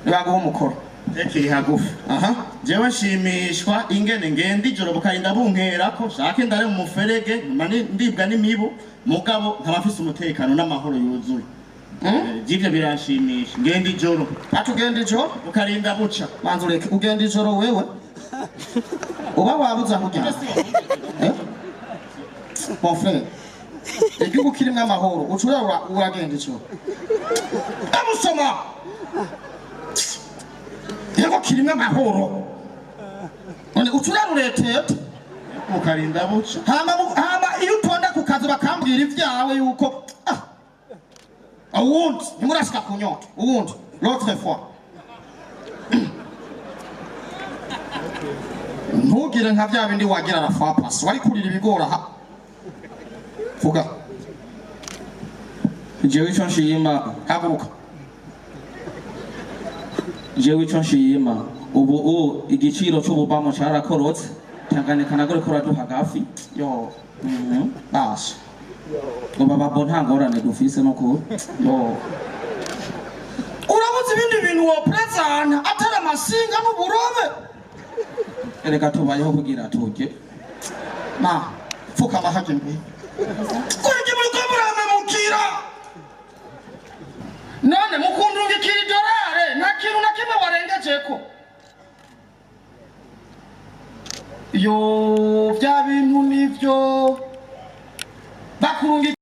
Nibaguha umukoro. Tekiri hagufi. Aha. Jewe nshimishwa ingene ngenda ijoro bukarinda bunkerako, shake ndare mu muferege, ndibwa n'imibu, mugabo nkaba mfise umutekano n'amahoro yuzuye. Jivyo biranshimisha. Ngenda ijoro. Ati ugenda ijoro? Bukarinda buca. Manza ureke, ugenda ijoro wewe? Uba wabuze aho ugenda? Eh? Mon frère, igihugu kirimwo amahoro, uca uragenda ijoro. Amusoma! Yego kirimwo amahoro. None uca urarureteta? Bukarinda buca. Hama iyo utonda ku kazi bakambwira ivyawe yuko, uwundi ntimurashika ku nyota, uwundi l'autre fois. Ntugire nka vya bindi wagira la fois passée, wari kurira ibigori aha. Vuga. Jewe ico nshima. Haguruka. Jewe ico nshima. Ubu igiciro c'ububamo carakorotse. Tanganyika nagore ko raduha gafi. Yo. Basha. Ubu babo nta ngorane dufise no ku. Yo. Urabuze ibindi bintu woprezana atari amasinga n'uburobe. Erega tubayeho kugira turye. Ma, fuka amahage mbi. Kurya muriko muramemukira. None mukundungikira idolare nta kintu na kimwe warengejeko. Yo, vya bintu nivyo bakurungi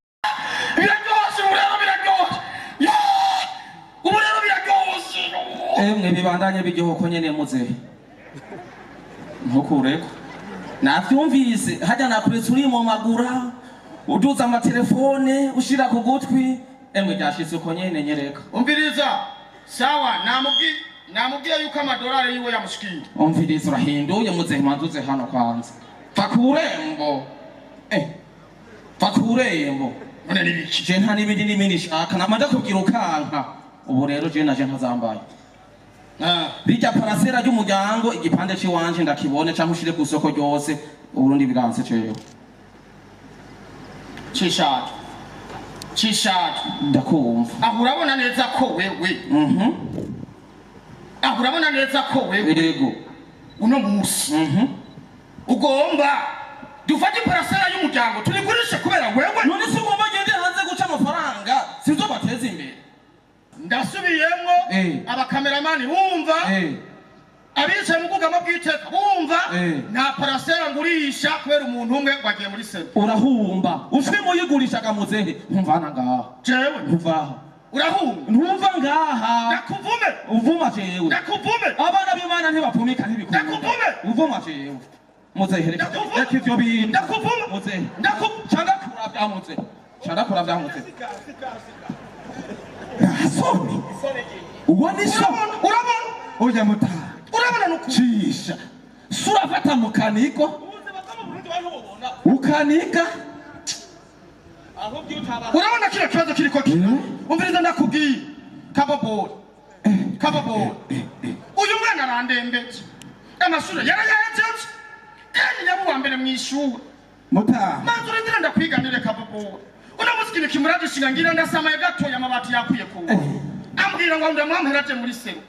biraryoshe, ubu rero biraryoshe. Yo, ubu rero biraryoshe. Emwe bibandanye b'igihugu nyene muze. Ntukureko. Navyumvise hajya nakuretse uri mu magura, uduza amatelefone ushira ku gutwi, emwe ryashitse uko nyene nyereka. Umviriza. Sawa, namubwiye yuko amadolari yiwe yamushikiye. Umviriza urahinduye muze manzuze hano kwanza. Va kurembo. Va kurembo. None nibiki? Je nta n'ibindi n'ibindi nshaka, namanda kubwira ukanka. Ubu rero je naje ntazambaye. Bijya parasera ry'umuryango igipande ciwanje ndakibone canke ushire ku soko ryose Uburundi biranse cewe. Cishatu. Cishatu. Ndakumva. Aho urabona neza ko wewe. Aho urabona neza ko wewe. Yego. Uno musi. Ugomba dufate parasera y'umuryango turigurishe kubera wewe. None se ugomba gende hanze guca amafaranga sizo bateza imbere. Ndasubiyemwo abakameramani bumva, abicaye mu bwugamo bw'iteka bumva, nta parasera ngurisha kubera umuntu umwe wagiye muri sena. Urahumba ufite muyigurishaga muzehe ntumvana ngaha. Jewe ntuvaha. Urahumba ntumva ngaha. Ndakuvume. Uvuma jewe. Ndakuvume. Abana b'Imana ntibapfumika ntibikunda. Ndakuvume. Uvuma jewe. Muzehe reka ivyo bintu. Ndakuvuma. Muzehe candakura vya muzehe. Candakura vya muzehe. Soni. Uwo ni so. Urabona? Oya muta. Urabona nuko. Cisha. Surafata mukaniko. Ukanika. Urabona kile kibazo kiriko ki? Umviriza ndakubwiye. Kabobori. Kabobori. Uyu mwana arandembeje. Amashure yarayahejeje. Kandi yabuwa mbere mu ishuri. Muta. Manzu urindira ndakwiganire kabobori. Unamusikire kimuraje shinga ndasamaye gatoya amabati yakwiye ku. Ambwira ngo ndamuhameraje muri sero.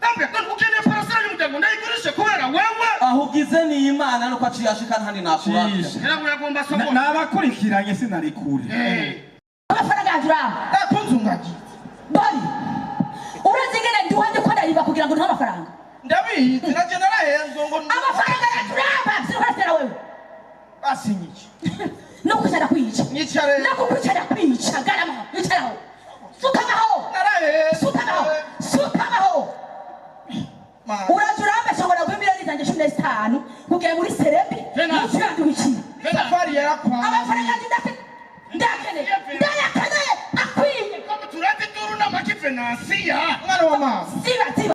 Ambwira ngo ukeneye parasera y'umuryango ndayigurishe kubera wewe. Aho ugize ni Imana nuko aciyashika ntandi nakura. Era uragomba soko. Nabakurikiranye sinari kure. Amafaranga yanjura. Akunzungaji. Bari. Urazingene nduhande ko ndariba kugira ngo nta amafaranga. Ndabizi naje narahenzwe ngo amafaranga yanjura sinukora wewe. Asinyiki. Nukushaka kwica. Nicare. Nakukuchara kwica garama. Nicaraho. Sukamaho. Narahe. Sukamaho. Sukamaho. Urajuramba shobora guhimira zanje 15 kugira muri serebi. Nturanduki. Safari yarakwa. Amafaranga ndakene. Ndayakeneye akwiye. Kama turazi duru na makivenansiya. Mwana wa mama. Ziba ziba.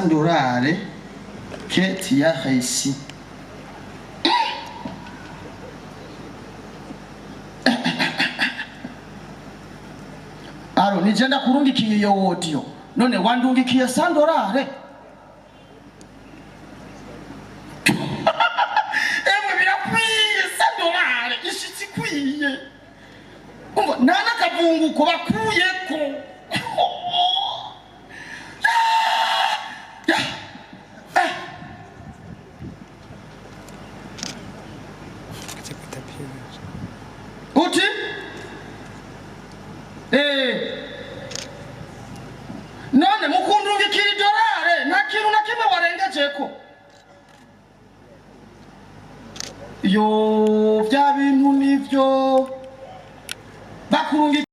Dolare que tu as réussi. Aro nijenda kurungikiye iyo audio. None wandungikiye $100. yuko bakuyeko. Uti? None mukundungikira idolare nta kintu na kimwe warengejeko. Yo vya bintu nivyo bakurungi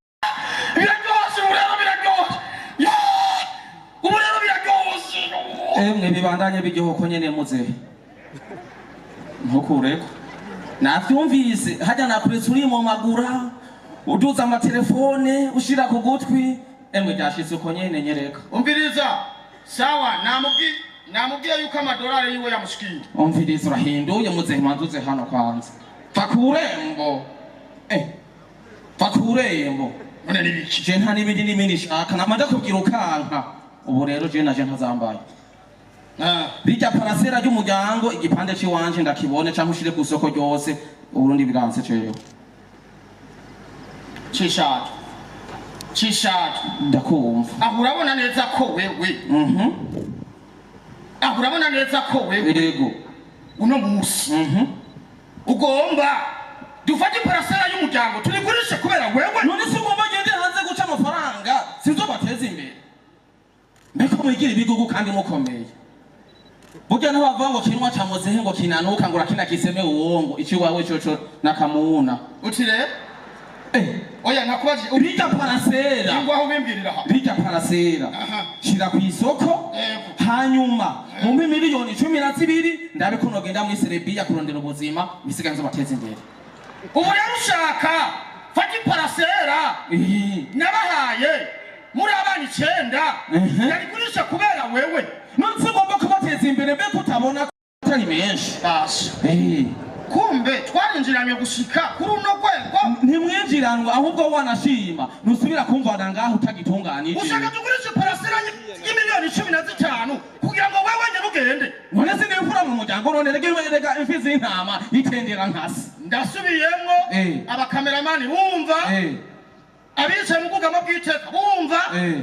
biraryoshe ubu rero biraryoshe. Yo ubu rero biraryoshe. Emwe bibandanye b'igihugu nyene muze ntukureko. Navyumvise hajya nakuretse uri mu magura uduza amatelefone ushira ku gutwi. Emwe ryashitse uko nyene nyereka. Umviriza sawa, namubwiye yuko amadolari yiwe yamushikiye. Umviriza urahinduye muzehe, manzuze hano kwanza. Fakurembo fakurembo none nibiki? Je nta n'ibindi n'ibindi shaka nama ndakubwira ukanka. Ubu rero je naje ntazambaye. Bijya parasera ry'umuryango igipande c'iwanje ndakibone canke ushire ku isoko ryose Uburundi biranse cewe. Cishatu ndakumva. Aho urabona neza ko wewe aho urabona neza ko wewe yego uno musi ugomba dufate parasera y'umuryango turigurishe kubera wewe. None si ugomba gende hanze guca amafaranga sizo bateza imbere. Mbeko mwigira ibigugu kandi mukomeye. Burya ntabavuga ngo kinwa ca muzehe ngo kinanuka ngo urakina kiseme uwongo ici wawe coco nakamuna. Uti rero oya nakubaje rijya parasera ingwaho ubimbwirira ha rijya parasera shira ku isoko hanyuma mumpe miliyoni 12 ndabe ko nogenda muri Serbia kurondera ubuzima bisigaye nzobateza imbere. Ubu rero ushaka fata parasera nabahaye muri abana 9 yarigurisha kubera wewe. None ngomba kubateza imbere mbe kutabona atari menshi. Kumbe twarinjiranye gushika kuri uno rwego. Ntimwinjiranwa ahubwo wanashima nusubira kumvana ngaho utagitunganije. Ushaka tugurishe parasera y'imiliyoni 15 kugira ngo wewe nyene ugende. None sinifura mu muryango none rega imfizi y'intama itendera nkasi. Ndasubiyemwo abakameramani bumva abicaye mu bwugamo bw'iteka bumva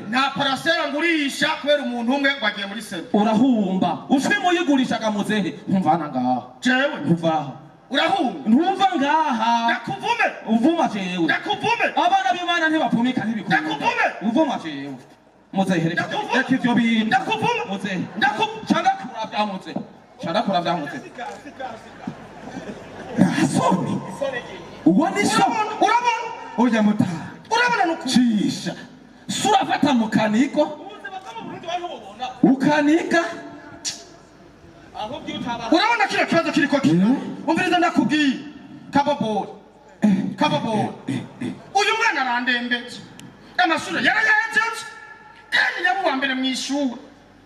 nta parasera ngurisha kubera umuntu umwe ngo agiye muri sebo. Urahumba ushima uyigurishaga muzehe ntumvana ngaha. Jewe ntuvaha urahumba ntumva ngaha. Ndakuvume uvuma jewe. Ndakuvume abana b'Imana ntibapfumika ntibikunda. Ndakuvume uvuma jewe muzehe reka ivyo bintu. Ndakuvume muzehe candakura vya muzehe candakura vya muzehe. Soni uwo ni so urabona oya mutaha urabona nuko cisha surafata mukaniko ukanika. Urabona kino kibazo kiriko umviriza ndakubwiye kabobori uyu mwana arandembeje amashuri yarayahejeje kandi yaba uwa mbere mw'ishuri.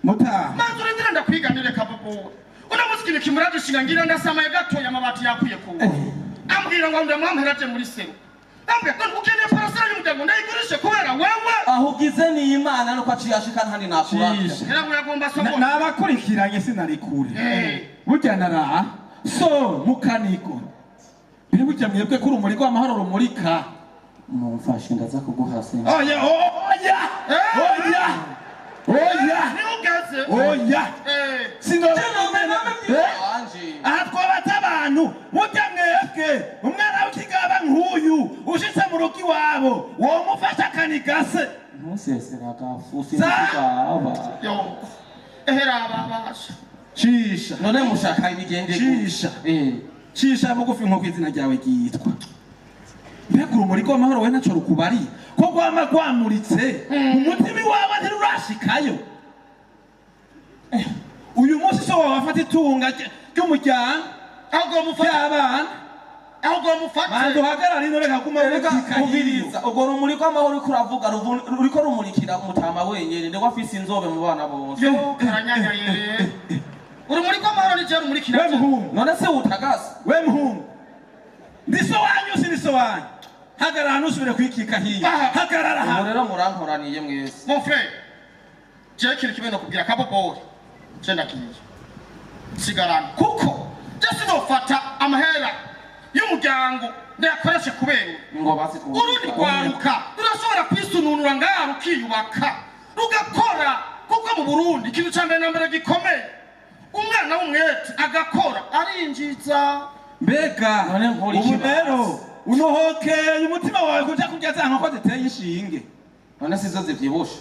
Mutaha manzi urindire ndakwiganire kabobori uno munsi ikintu kimuragishinga ngira ndasamaye gatoya amabati yakwiye kuba ambwira ngo ndamuhamperaje muri sero. Ukeneye parasera y'umuryango ndayigurishe kubera wewe. Aho ugize ni Imana nuko aciye ashika ntandi nakura. Nabakurikiranye sinari kure. Burya naraha so mukaniko. Biri burya mwebwe kuri umuriko w'amahoro rumurika. Mumfashe ndaza kuguha se. Oya oya oya oya oya sinone aha twabata abantu burya mwebwe umwana w'ikigaba nk'uyu ushitse mu rugo iwabo womufasha akanigase. Ntusesera gafu sinzigaba. Yo ehera ababasha. Cisha none mushaka ibigende. Cisha cisha bugufi nko kwizina ryawe ryitwa. Mbega urumuri rw'amahoro we ntaco rukubari ko rwama rwamuritse umutima iwawe ntirurashikayo. Uyu munsi so wafata itunga ry'umuryango ry'abana ahubwo mufate bantu hagarara ino reka guma umviriza. Ubwo rumuri rw'amahoro uriko uravuga ruriko rumurikira mutama wenyene ndiko afise inzobe mu bana bose. Yo karanyanyaye urumuri rw'amahoro ni je rumurikira. We muhungu none se utagase. We muhungu ndi so wanyu si ni so wanyu. Hagarara ntusubire kwikika hiyo. Hagarara ha. Rero murankoraniye mwese. Mon frère je kintu kimwe no kubwira kabobori je ndakiye sigarana kuko je sinofata amahera y'umuryango. y'umuryango ndayakoreshe kubera Ngo basi urundi rwaruka rurashobora kwisununura ngaha rukiyubaka rugakora, kuko mu Burundi ikintu ca mbere na mbere gikomeye umwana w'umwete agakora arinjiza. Mbega None nkora iki ubu rero unohokeye umutima wawe kuja kurya za nkoko ziteye inshinge? None sizo zivyibushe?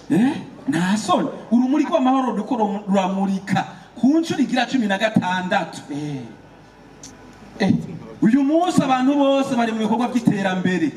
Nta soni, urumuri rw'amahoro ruriko ruramurika ku nshuro igira 16. Uyu munsi abantu bose bari mu bikorwa by'iterambere.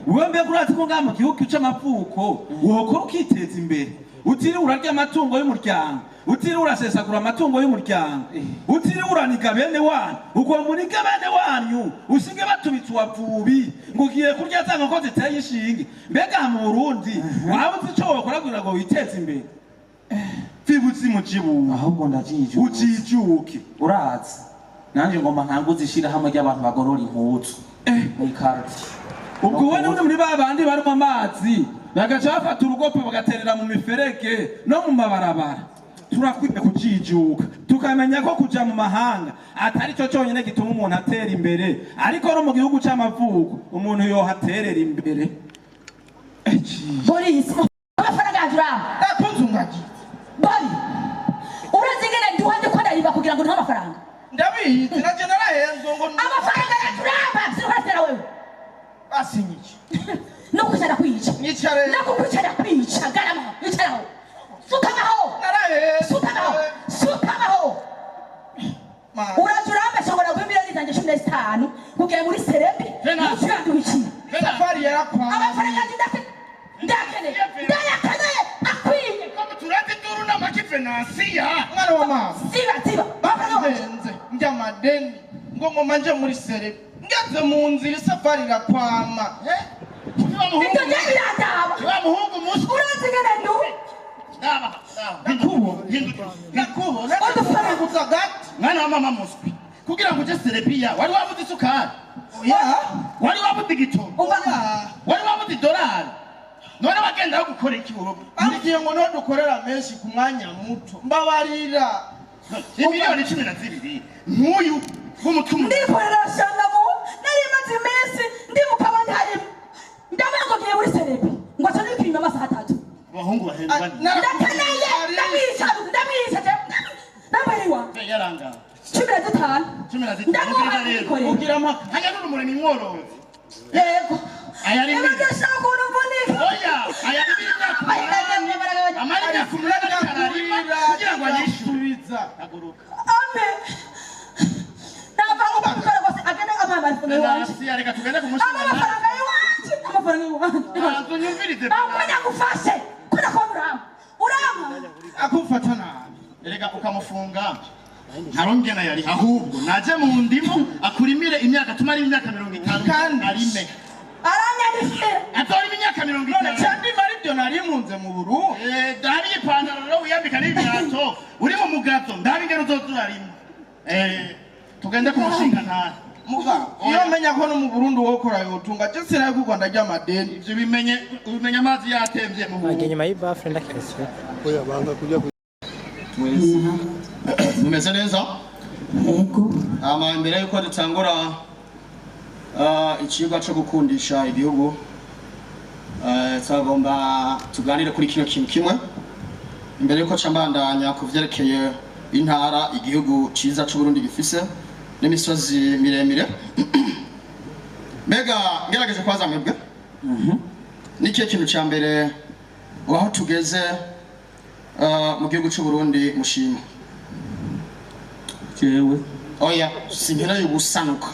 Wewe mbega urazi ko ngaha mu gihugu c'amavuko wokora ukiteza imbere, utiriwe urarya amatungo y'umuryango, utiriwe urasesagura amatungo y'umuryango, utiriwe uraniga bene wanyu, ugomba unige bene wanyu usige batubitse uwavubi ngo ugiye kurya za nkoko ziteye inshinge? Mbega aha mu Burundi waba uzi ico wokora kugira ngo witeze imbere? Vyibutse mujibuke. Ahubwo ndajijuka. Ujijuke. Urazi nanje ngomba ntanguze ishirahamwe ry'abantu bagorora impuzu mw'ikarti. Ubwo wowe n'umwe muri ba bandi barimo amazi bagaca bafata urugopo bagaterera mu miferege no mu mabarabara. Turakwiye kujijuka tukamenya ko kuja mu mahanga atari cyo cyonyine gituma umuntu atera imbere, ariko no mu gihugu c'amavuko umuntu yohaterera imbere. Boris, amafaranga yanjye urampa? Akunzungagiza. Bori, urazi ingene nduha ndiko ndariba kugira ngo ntuhe amafaranga? Ndabizi, naje narahenzwe ngo Amafaranga yanjye urampa? Sinukatera wewe. Basinyiki. No kwicara kwica. Nyicare. No kukwicara kwica. Garama, icaraho. Sukamaho. Narahenzwe. Sukamaho. Sukamaho. Uraza urampa shobora guha miliyoni zanjye 15 kugera muri Serebi. Nturanduhikiye. Safari yarakwamye. Amafaranga yanjye ndakeneye. Ndayakeneye akwiye. Turazi duru n'amaki Venansiya. Mwana wa mama. Ziba ziba. Bahenze njya amadeni ngo ngoma nje muri Serebi, ngeze mu nzira isafari irakwama. Ibyo njye birandaba. Wa muhungu muswi. Urazi ingene nduwe. Ndaba. Ndakubona. Ndakubona. Udufaranga. Gati. Mwana wa mama muswi. Kugira ngo uje Serebiya wari wabuze isukari. Oya. Wari wabuze igitoro. Oya. Wari wabuze idolari. None wagenda gukora iki wowe? Bambwiye ngo niho dukorera menshi ku mwanya muto. Mbabarira. Imiliyoni 12 nk'uyu w'umutumwa. Ndikorera shanamu nari maze iminsi ndi mu kabandi harimo ndabona ngo ngiye muri Serebi ngo aca nipima amasaha 3. Abahungu bahendwa. Ndakeneye, ndamwica ndamwica ndamwiriwa. Yaranga. 15. 15. Ndamuha nikorera. Ugira amaka. Hajya n'urumuri mworozi. Yego. Aya ni mbi. Nibagesha ukuntu mvunika. Oya, aya ni imyaka umunani. Amara imyaka umunani ararima kugira ngo anyishyure. Haguruka. Ame. Nava ukubikora rwose agende ampa amafaranga iwanje. Venansiya reka tugende kumushinga. Ampa amafaranga iwanje. Amafaranga iwanje. Banza unyumvirize. Ntabwo nyagufashe. Kubera ko urampa. Urampa. Akufata nabi. Erega ukamufunga. Ntarongena yari ahubwo naje mu ndimo akurimire imyaka tumara imyaka 50 Kandi. arime. Aranyandikira. Atorima imyaka 50. None cyandi mari ibyo nari munze mu Burundi. Ndari ipantaro rero wiyambika n'ibirato uri mu mugato ndari ingero uzoza urarima. Tugende kumushinga ntara. Muga, iyo menya ko no mu Burundi wokora yotunga je sinaye ku Rwanda ry'amadeni. Ivyo bimenye ubimenye amazi yatemvye mu Ajya inyuma y'ibafure ndakirasiye. Oya banga kujya Mumeze neza? Yego. Ama imbere yuko dutangura icigwa co gukundisha igihugu, twagomba tuganire kuri kino kintu kimwe imbere yuko ca mbandanya ku vyerekeye intara igihugu ciza c'Uburundi gifise n'imisozi miremire. Mbega ngerageje kwaza mwebwe, ni ikihe kintu ca mbere aho tugeze mu gihugu c'Uburundi mushima? Jewe. Oya, sinkeneye ubusanuka,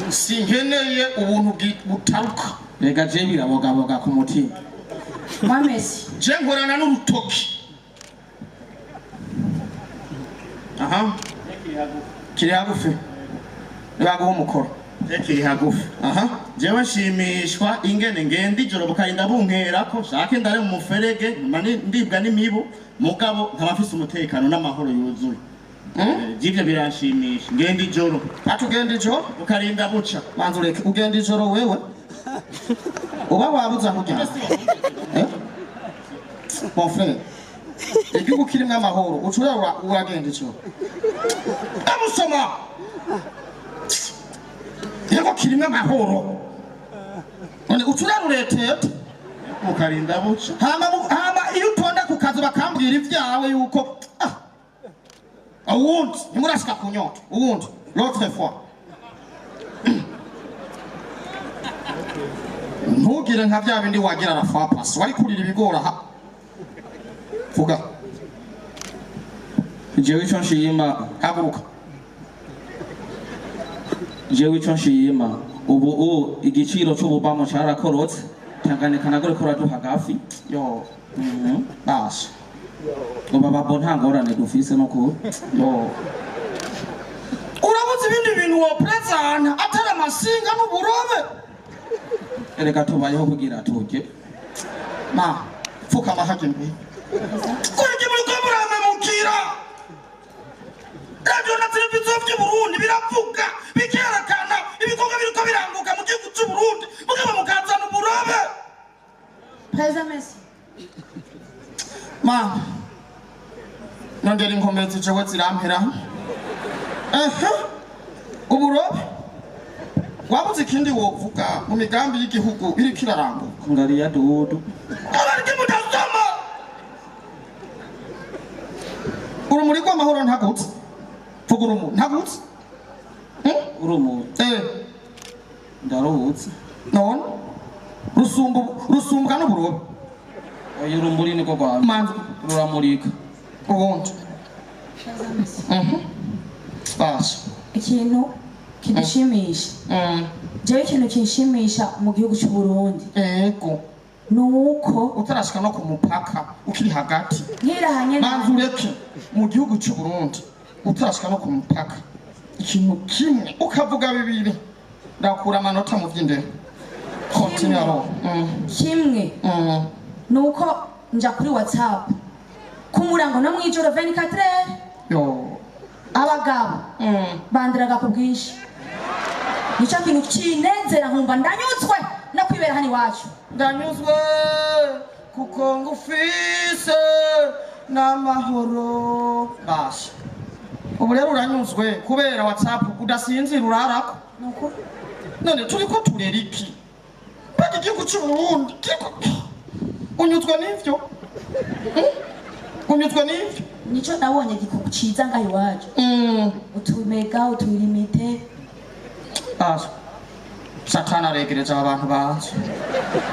sinkeneye ubuntu butaruka. Rega je birabogaboga ku mutima. Mwamesi. Je nkorana n'urutoki. Aha, kiri hagufi, nibaguha umukoro. Kiri hagufi. Aha. Jewe nshimishwa ingene ngenda ijoro bukarinda bunkerako shake ndare mu muferege nkaba ndibwa n'imibu mugabo nkaba mfise umutekano n'amahoro yuzuye. Ivyo biranshimisha. Ngenda ijoro. Ati ugenda ijoro? Bukarinda buca. Banza ureke, ugenda ijoro wewe? Uba wabuze aho ujya? Mon frère, igihugu kirimwo amahoro uca uragenda ijoro. Ndamusoma! Yego kirimwe amahoro. None ucuraruretete ukarinda buca. Hama iyo utonda ku kazi bakambwira ivyawe yuko uwundi ntimurashika ku nyota uwundi l'autre fois ntugire nka vya bindi wagira la fois passe wari kurira ibigora ha vuga Jewe ico nshima haguruka jewe ico nshima ubu igiciro c'ububamo carakorotse Tanganyika nagore ko raduha gafi yo basha uba babo nta ngorane dufise no ku yo urabuze ibindi bintu woprezana atari amasinga n'uburobe ereka tubayeho kugira turye ma pfukama hajya imbere kurya muriko muramemukira radiyo na televiziyo vy'Uburundi biravuga bikerekana ibikorwa biriko biranguka mu gihugu c'Uburundi mugabo mukazana uburobe. Président Messi. Ma nongera inkomezi jewe zirampera ehe uburobe wabuze ikindi wovuga mu migambi y'igihugu iriko iraranguka ngariya dudu abarya mudasoma urumuri rw'amahoro ntagutse vuga urumuri ntagutse urumuri ndaruhutse none rusumbwa n'uburobe oya urumuri niko rwa manzi ruramurika ubundi basha Ikintu kidushimisha jewe ikintu kinshimisha mu gihugu cy'u Burundi ego nuko utarashika no ku mupaka ukiri hagati nkirahanye manzi ureke mu gihugu cy'u Burundi utarashika no ku mupaka ikintu kimwe ukavuga bibiri ndakura amanota mu vy'indero continue alors kimwe nuko nja kuri WhatsApp kumurango no mwijoro 24 yo abagabo bandiraga ku bwinshi nico kintu kinezera nkumva ndanyuzwe no kwibera hano iwacu ndanyuzwe kuko ngufise n'amahoro basha ubu rero uranyuzwe kubera WhatsApp udasinzira urarako none turiko turera iki mbega igihugu c'Uburundi kiriko unyuzwe n'ivyo unyuzwe n'ivyo nico nabonye gikuciza ngaho iwacu utumega utulimite basha satani aregereje aba bantu bazi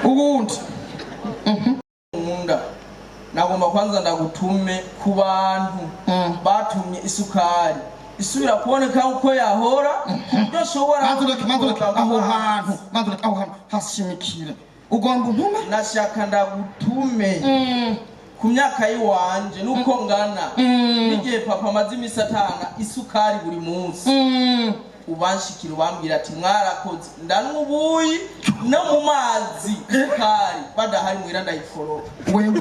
ubundi nkunda nagomba kwanza ndagutume ku bantu batumye isukari isubira kuboneka uko yahora udashobora aho hantu aho hantu hashimikire ugomba untume nashaka ndagutume ku myaka yiwanje nuko ngana n'igihe papa amaze imisi atanga isukari buri munsi ubanshikira ubambwira ati mwarakoze ndanywa ubuyi no mu mazi isukari badahari muhira ndayikoropa wewe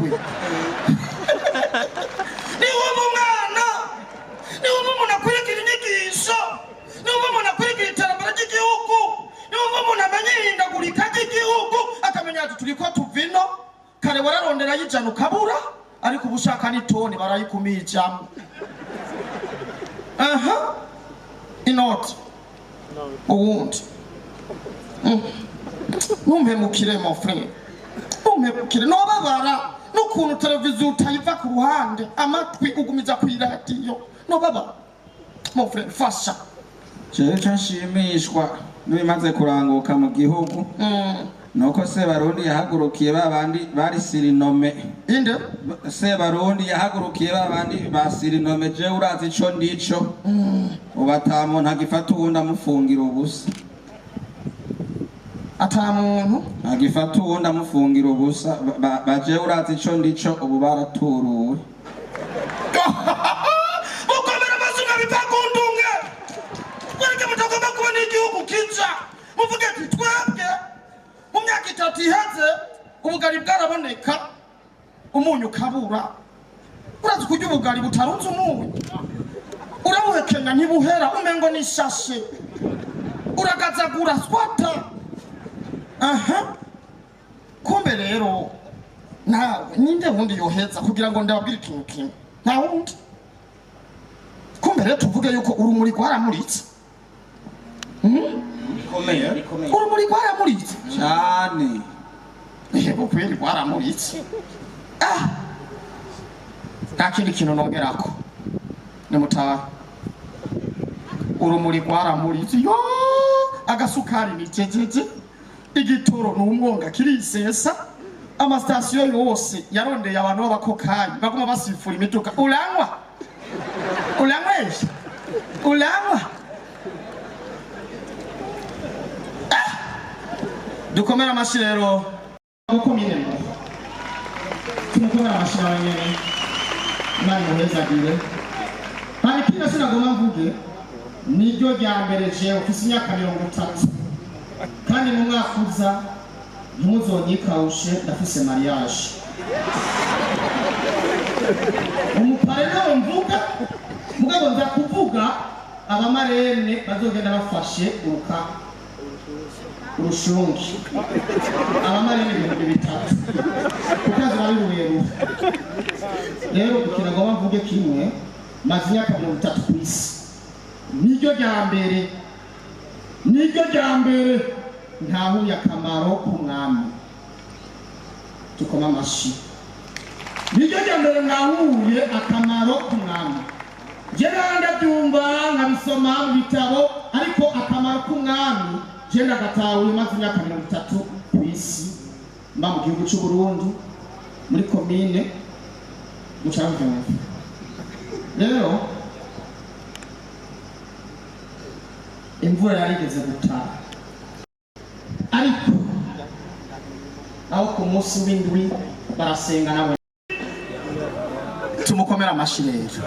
niwumva umwana niwumva umuntu akwirikira inyigisho niwumva umuntu akwirikira iterambere ry'igihugu niwumva umuntu amenya ihindagurika ry'igihugu akamenya ati turiko tuva ino kare wararondera y'ijana ukabura ariko ubu ushaka n'itoni barayikumijamo aha inoti uwundi ntumpemukire mon frère ntumpemukire nobabara n'ukuntu televiziyo utayiva ku ruhande amatwi ugumiza ku iradiyo nobabara mon frère fasha jewe ico nshimishwa n'ibimaze kuranguka mu gihugu nuko Sebarundi yahagurukiye babandi bari sirinome inde Sebarundi yahagurukiye babandi ba sirinome jewe urazi ico ndico ubu ata muntu agifata uwundi amufungira ubusa ata muntu agifata uwundi amufungira ubusa bajewe urazi ico ndico ubu baraturuwe mukomera amazina bipakundumwe mwereke mutagomba kubona igihugu kija muvuge ati twebwe mu myaka itatu iheze ubugari bwaraboneka umunyu ukabura urazi kurya ubugari butarunze umunyu urabuhekenya ntibuhera umengo n'ishashe uragazagura swata aha kumbe rero nawe ninde wundi yoheza kugira ngo ndababwire ikintu kimwe nta wundi kumbe rero tuvuge yuko urumuri rwaramuritse Rikomeye, rikomeye. Urumuri rwaramuritse Cyane. Yego kweli, rwaramuritse. Ah, nta kindi kintu nongerako, nimutahe. Urumuri rwaramuritse yo, agasukari ni jejeje, igitoro ni umwonga kirisesa, amasitasiyo yose yarondeye abantu b'abakokayi baguma basifura imiduga: "Uranywa, uranywesha, uranywa." Ah! Dukomere amashyi rero gukomine mu tumukomere amashyi nawe nyene. Imana imuhezagire. Hari ikindi sinagomba mvuge, niryo rya mbere. Jewe mfise imyaka 30, kandi mu mwaka uza ntimuzonyikawushe, ndafise mariage. Umupare nawe mvuga, mugabo nza kuvuga abamarene bazogenda bafashe uruka urushungi, abamarene 3000, kuko azoba ari rurerure. Rero ikintu ngomba mvuge kimwe: maze imyaka 30 ku isi, niryo rya mbere, niryo rya mbere ntahuye akamaro k'umwami. Tukoma amashi. Niryo rya mbere nahuye akamaro k'umwami. Je ndabyumva, nkabisoma mu bitabo, ariko akamaro k'umwami je ndagatahuye maze imyaka 30 ku isi, mba mu gihugu cy'u Burundi, muri komine mucavyumva. Rero imvura yarigeze gutaha, ariko aho ku munsi w'indwi barasenga nawe. Tumukomere amashi rero.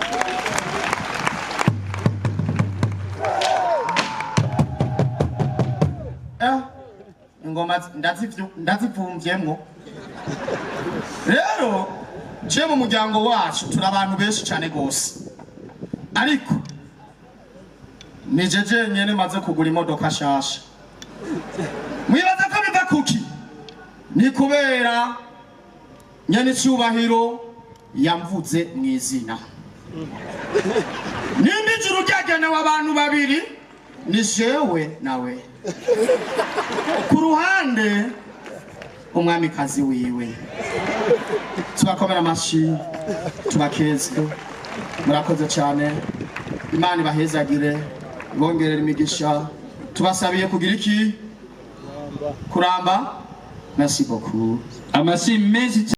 Ingoma ndazivumvyemwo. Rero je mu muryango wacu turi abantu benshi cyane gose, ariko nije jenyene maze kugura imodoka shasha. Mwibaza ko biva kuki? Ni kubera nyene icyubahiro yamvuze mu izina. Nimba ijuru ryagenewe abantu babiri, ni jewe nawe, ku ruhande umwamikazi wiwe. Tubakomera amashi, tubakeze. Murakoze cyane. Imana ibahezagire, ibongerera imigisha. Tubasabiye kugira iki? Kuramba. Merci beaucoup. Amashyi menshi.